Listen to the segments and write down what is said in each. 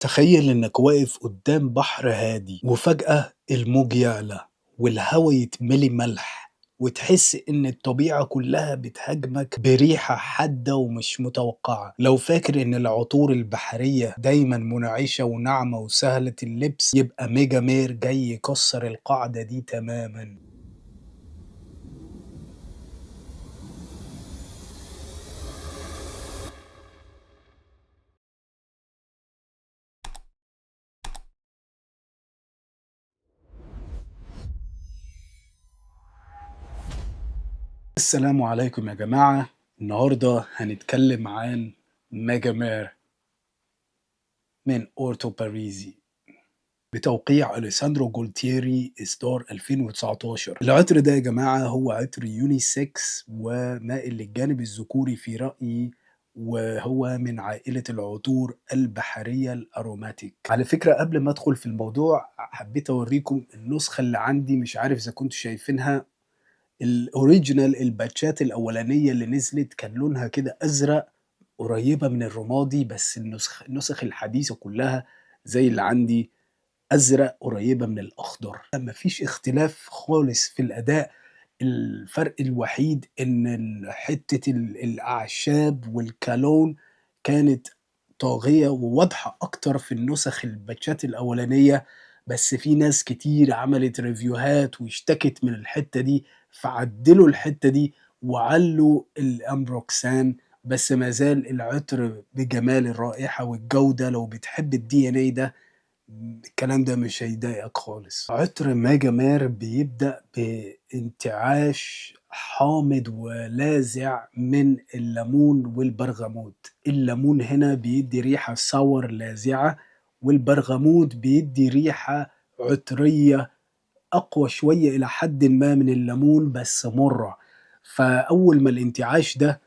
تخيل إنك واقف قدام بحر هادي وفجأة الموج يعلى والهوا يتملي ملح وتحس إن الطبيعة كلها بتهاجمك بريحة حادة ومش متوقعة. لو فاكر إن العطور البحرية دايما منعشة وناعمة وسهلة اللبس، يبقى ميجا مير جاي يكسر القاعدة دي تماما. السلام عليكم يا جماعة. النهاردة هنتكلم عن ميجا مير من أورتو باريزي بتوقيع أليساندرو جولتيري، إصدار 2019. العطر ده يا جماعة هو عطر unisex ومائل للجانب الذكوري في رأيي، وهو من عائلة العطور البحرية ال aromatic. على فكرة قبل ما أدخل في الموضوع حبيت أوريكم النسخة اللي عندي، مش عارف إذا كنتوا شايفينها. ال original الباتشات الأولانية اللي نزلت كان لونها كده أزرق قريبة من الرمادي، بس النسخ الحديثة كلها زي اللي عندي أزرق قريبة من الأخضر. مفيش اختلاف خالص في الأداء. الفرق الوحيد إن حتة الأعشاب والكالون كانت طاغية وواضحة أكتر في النسخ الباتشات الأولانية، بس في ناس كتير عملت ريفيوهات واشتكت من الحتة دي، فعدلوا الحتة دي وعلوا الأمبروكسان، بس ما زال العطر بجمال الرائحة والجودة. لو بتحب ال DNA ده الكلام ده مش هيضايقك خالص. عطر ميجا مير بيبدأ بانتعاش حامض ولاذع من الليمون والبرغموت. الليمون هنا بيدي ريحة sour لاذعة، والبرغموت بيدي ريحة عطرية أقوى شوية إلى حد ما من الليمون بس مرة. فأول ما الانتعاش ده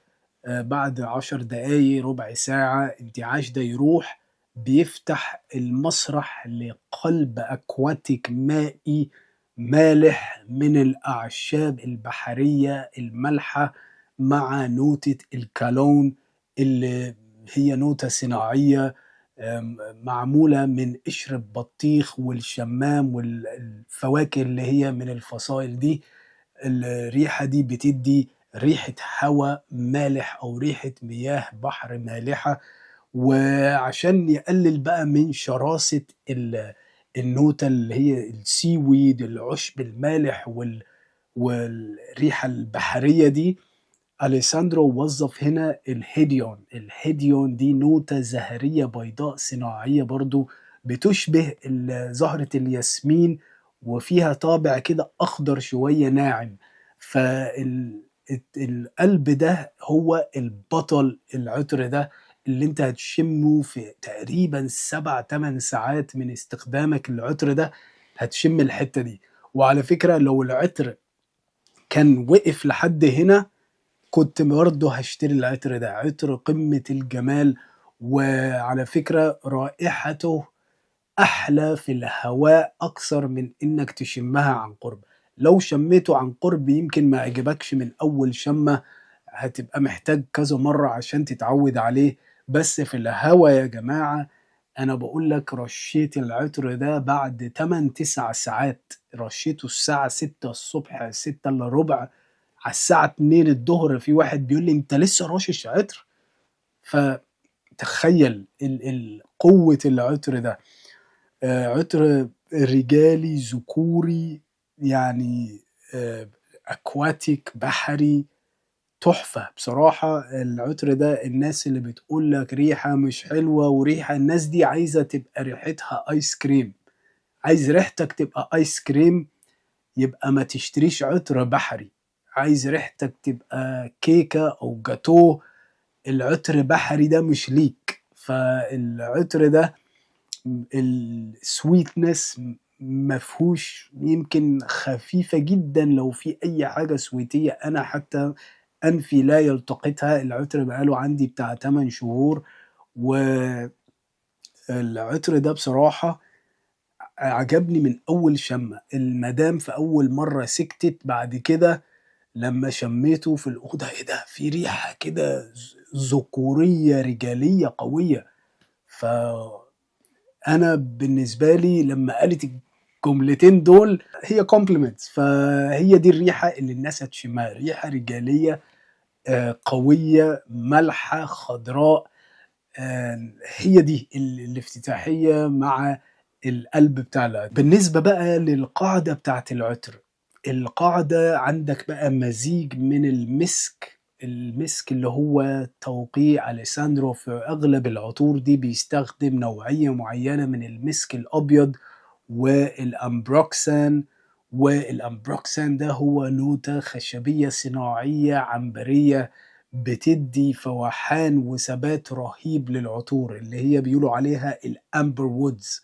بعد 10 دقايق ربع ساعة انتعاش ده يروح، بيفتح المسرح لقلب aquatic مائي مالح من الأعشاب البحرية المالحة مع نوتة الكالون اللي هي نوتة صناعية معمولة من قشر البطيخ والشمام والفواكه اللي هي من الفصائل دي. الريحة دي بتدي ريحة هواء مالح أو ريحة مياه بحر مالحة. وعشان يقلل بقى من شراسة النوتة اللي هي ال seaweed العشب المالح والريحة البحرية دي، أليساندرو وظف هنا الهيديون. الهيديون دي نوتة زهرية بيضاء صناعية برضو بتشبه زهرة الياسمين، وفيها طابع كده أخضر شوية ناعم. فالقلب ده هو البطل العطر ده اللي انت هتشمه في تقريبا 7-8 ساعات من استخدامك العطر ده، هتشم الحتة دي. وعلى فكرة لو العطر كان وقف لحد هنا كنت برضه هشتري العطر ده. عطر قمة الجمال، وعلى فكرة رائحته أحلى في الهواء أكثر من إنك تشمها عن قرب. لو شميته عن قرب يمكن ما عجبكش من أول شمة، هتبقى محتاج كذا مرة عشان تتعود عليه. بس في الهوا يا جماعة أنا بقول لك رشيت العطر ده بعد 8-9 ساعات، رشيته الساعة 6 الصبح، 6 إلا ربع، على الساعة 2 الظهر في واحد بيقول لي أنت لسه راشش عطر؟ فتخيل قوة العطر ده. عطر رجالي ذكوري، aquatic بحري، تحفة بصراحة. العطر ده الناس اللي بتقول لك ريحة مش حلوة وريحة، الناس دي عايزة تبقى ريحتها آيس كريم. عايز ريحتك تبقى آيس كريم يبقى ما تشتريش عطر بحري. عايز ريحتك تبقى كيكة أو جاتوه، العطر بحري ده مش ليك. فالعطر ده ال sweetness مفهوش، يمكن خفيفة جدا لو في أي حاجة سويتية، أنا حتى أنفي لا يلتقطها. العطر بقاله عندي بتاع 8 شهور، والعطر ده بصراحة عجبني من أول شمة. المدام في أول مرة سكتت، بعد كده لما شميته في الأوضة إيه ده، في ريحة كده ذكورية رجالية قوية. انا بالنسبة لي لما قالت الجملتين دول هي compliments، فهي دي الريحة اللي الناس هتشمها، ريحه رجالية قوية مالحة خضراء. هي دي الافتتاحيه مع القلب بتاع العطر. بالنسبة بقى للقاعدة بتاعت العطر، القاعدة عندك بقى مزيج من المسك، المسك اللي هو توقيع أليساندرو في أغلب العطور دي، بيستخدم نوعية معينة من المسك الأبيض والأمبروكسان. والأمبروكسان ده هو نوتة خشبية صناعية عنبرية بتدي فواحان وثبات رهيب للعطور، اللي هي بيقولوا عليها ال amber woods،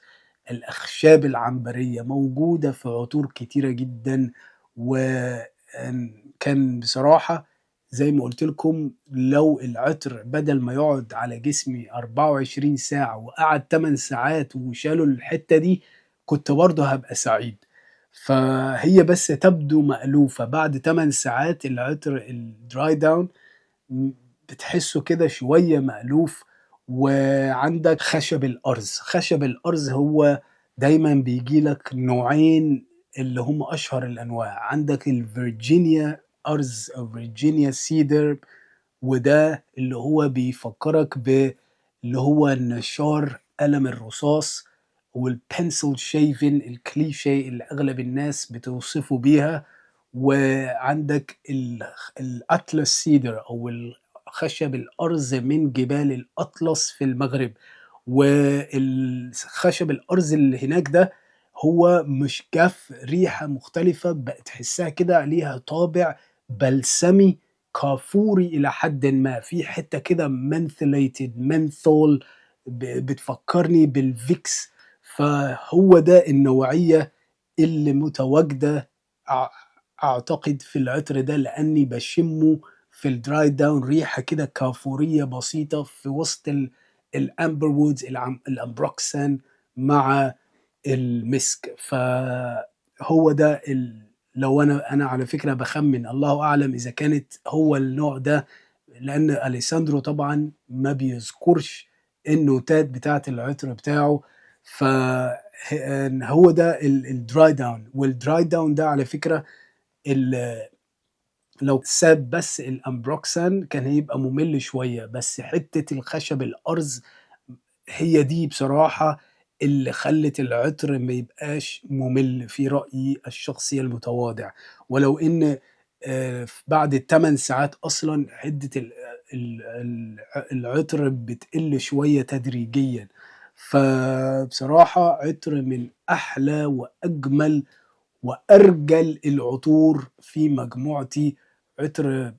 الأخشاب العنبرية، موجودة في عطور كتيرة جدا. وكان بصراحة زي ما قلت لكم، لو العطر بدل ما يقعد على جسمي 24 ساعة وقعد 8 ساعات وشالوا الحتة دي، كنت برضه هبقى سعيد. فهي بس تبدو مألوفة بعد 8 ساعات، العطر ال dry down بتحسه كده شوية مألوف. وعندك خشب الأرز، خشب الأرز هو دايما بيجي لك نوعين اللي هم أشهر الأنواع، عندك ال Virginia أرز أو Virginia cedar، وده اللي هو بيفكرك ب اللي هو النشار قلم الرصاص وال pencil shaving الكليشيه اللي أغلب الناس بتوصفه بيها. وعندك ال Atlas cedar أو الخشب الأرز من جبال الأطلس في المغرب، والخشب الأرز اللي هناك ده هو مش جاف، ريحة مختلفة بتحسها كده ليها طابع بلسمي كافوري إلى حد ما، في حتة كده mentholated menthol بتفكرني بال Vicks. فهو ده النوعية اللي متواجدة أعتقد في العطر ده، لأني بشمه في ال dry down ريحة كده كافورية بسيطة في وسط ال amber woods، ال ambroxan مع المسك. فهو ده لو انا على فكرة بخمن، الله اعلم اذا كانت هو النوع ده، لان اليساندرو طبعا ما بيذكرش النوتات بتاعت العطر بتاعه. فهو ده ال dry down. وال dry down ده على فكرة لو ساب بس ال ambroxan كان هيبقى ممل شوية، بس حتة الخشب الأرز هي دي بصراحة اللي خلت العطر ما يبقاش ممل في رأيي الشخصي المتواضع. ولو إن بعد ال8 ساعات أصلا حدة العطر بتقل شوية تدريجيا. فبصراحة عطر من أحلى وأجمل وأرجل العطور في مجموعتي، عطر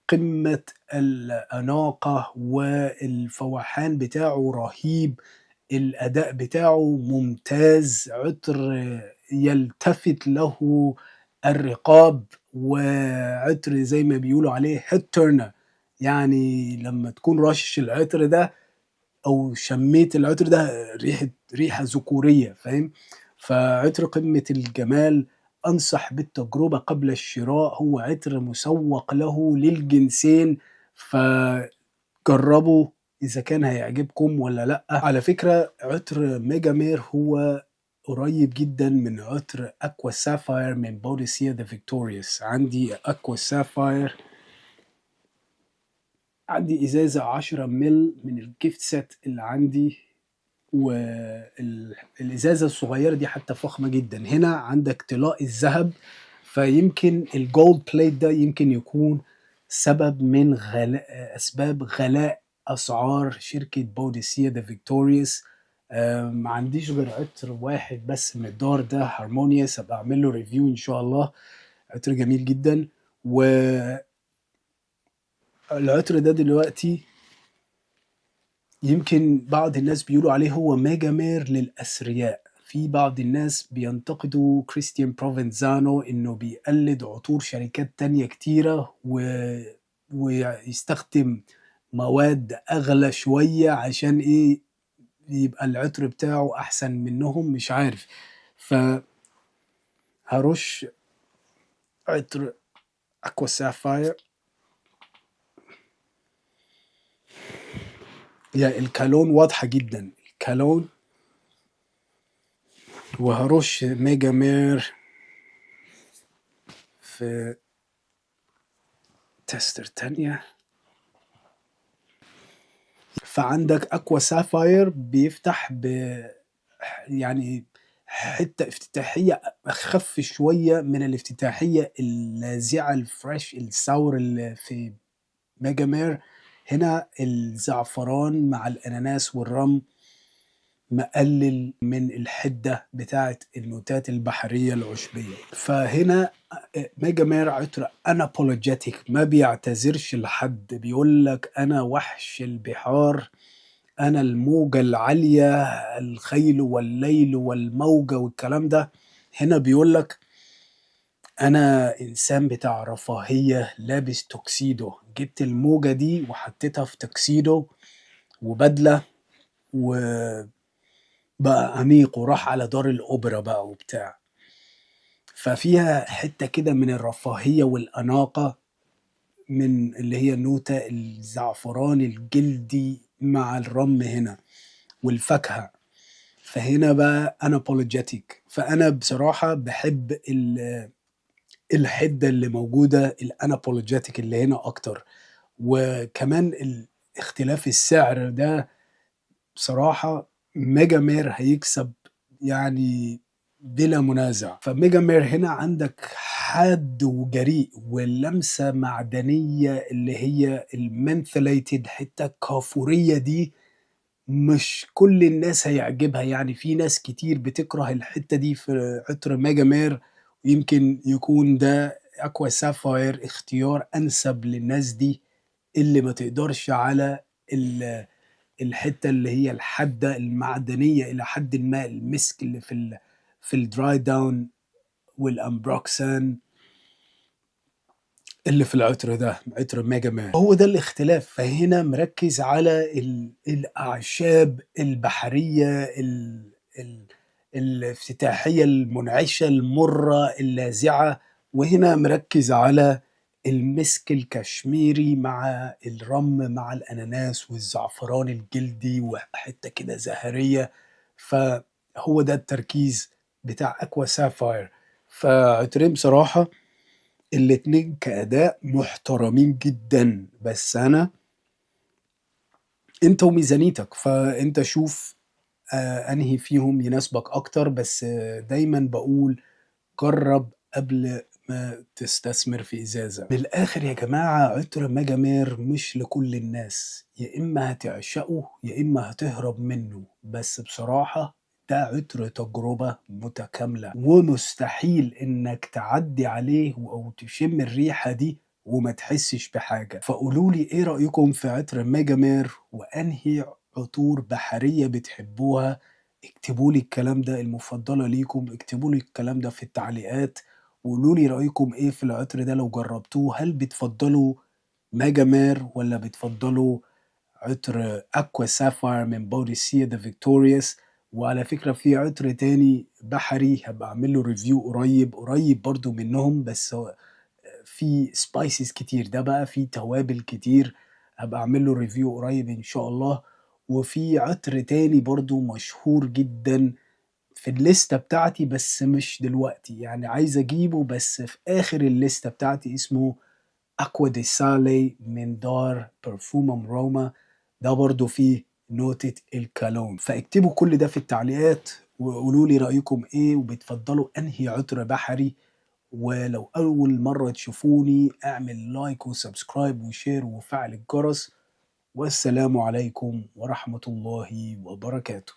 قمة الأناقة والفوحان بتاعه رهيب، الأداء بتاعه ممتاز، عطر يلتفت له الرقاب، وعطر زي ما بيقولوا عليه head turner، يعني لما تكون رشش العطر ده او شميت العطر ده ريحه ذكوريه، فاهم؟ فعطر قمة الجمال، انصح بالتجربة قبل الشراء، هو عطر مسوق له للجنسين، فجربوا اذا كان هيعجبكم ولا لا. على فكرة عطر Mégamare هو قريب جدا من عطر Aqua Sapphire من Boadicea the Victorious. عندي Aqua Sapphire، عندي ازازة 10 مل من ال gift set اللي عندي، والازازه الصغيرة دي حتى فخمة جدا. هنا عندك طلاء الذهب، فيمكن ال gold plate ده يمكن يكون سبب من غلاء، اسباب غلاء اسعار شركة Boadicea the Victorious. ما عنديش غير عطر واحد بس من الدار ده، Harmonious، ابقى اعمل له review ان شاء الله، عطر جميل جدا. و العطر ده دلوقتي يمكن بعض الناس بيقولوا عليه هو Mégamare للأثرياء. في بعض الناس بينتقدوا كريستيان بروفنزانو انه بيقلد عطور شركات تانية كتيرة ويستخدم مواد اغلى شوية عشان ايه يبقى العطر بتاعه احسن منهم، مش عارف. ف هرش عطر Aqua Sapphire. يا ال cologne واضحة جدا، ال cologne وهرش Megamare في tester تانية. فعندك Aqua Sapphire بيفتح يعني حتة افتتاحية أخف شوية من الافتتاحية اللاذعة ال fresh ال sour اللي في Megamare. هنا الزعفران مع الأناناس والرم مقلل من الحدة بتاعة النوتات البحرية العشبية. فهنا Megamare عطر unapologetic، ما بيعتذرش لحد، بيقول لك أنا وحش البحار، أنا الموجة العالية، الخيل والليل والموجة والكلام ده. هنا بيقول لك أنا إنسان بتاع رفاهية لابس توكسيدو، جبت الموجة دي وحطيتها في توكسيدو وبدلة وبقى أنيق وراح على دار الأوبرا بقى وبتاع. ففيها حتة كده من الرفاهية والأناقة، من اللي هي النوتة الزعفران الجلدي مع الرم هنا والفاكهة. فهنا بقى unapologetic. فأنا بصراحة بحب الحدة اللي موجودة ال unapologetic اللي هنا أكتر. وكمان اختلاف السعر ده بصراحة Megamare هيكسب يعني بلا منازع. ف Megamare هنا عندك حاد وجريء واللمسة معدنية اللي هي ال mentholated، حتة كافورية دي مش كل الناس هيعجبها، يعني في ناس كتير بتكره الحتة دي في عطر Megamare، ويمكن يكون ده Aqua Sapphire اختيار أنسب للناس دي اللي ما تقدرش على الحتة اللي هي الحادة المعدنية إلى حد ما، المسك اللي في ال dry down وال ambroxan اللي في العطر ده، عطر Megamare. هو ده الاختلاف. فهنا مركز على الأعشاب البحرية الافتتاحية المنعشة المرة اللاذعة، وهنا مركز على المسك الكشميري مع الرم مع الأناناس والزعفران الجلدي وحتة كده زهرية. فهو ده التركيز بتاع Aqua Sapphire. فعطرين بصراحة الاتنين كأداء محترمين جدا، بس أنا انت وميزانيتك، فانت شوف انهي فيهم يناسبك اكتر. بس دايما بقول جرب قبل ما تستثمر في ازازه. من الاخر يا جماعه، عطر Megamare مش لكل الناس، يا اما هتعشقه يا اما هتهرب منه. بس بصراحه ده عطر تجربة متكاملة، ومستحيل انك تعدي عليه او تشم الريحة دي وما تحسش بحاجة. فقولوا لي ايه رأيكم في عطر Megamare، وانهي عطور بحرية بتحبوها؟ اكتبوا لي الكلام ده، المفضلة ليكم، اكتبوا لي الكلام ده في التعليقات، وقولوا لي رأيكم ايه في العطر ده لو جربتوه. هل بتفضلوا Megamare ولا بتفضلوا عطر Aqua Sapphire من Boadicea the Victorious؟ وعلى فكرة في عطر تاني بحري هبقى اعمل له review قريب قريب برضو منهم، بس هو في spices كتير، ده بقى في توابل كتير، هبقى اعمل له review قريب ان شاء الله. وفي عطر تاني برضو مشهور جدا في الليستة بتاعتي، بس مش دلوقتي، يعني عايز اجيبه بس في اخر الليستة بتاعتي، اسمه Acqua di Sale من دار Profumum Roma، ده برضو فيه نوتة الكالون. فاكتبوا كل ده في التعليقات وقولوا لي رأيكم ايه، وبتفضلوا انهي عطر بحري. ولو اول مرة تشوفوني اعمل like و subscribe و share وفعل الجرس. والسلام عليكم ورحمة الله وبركاته.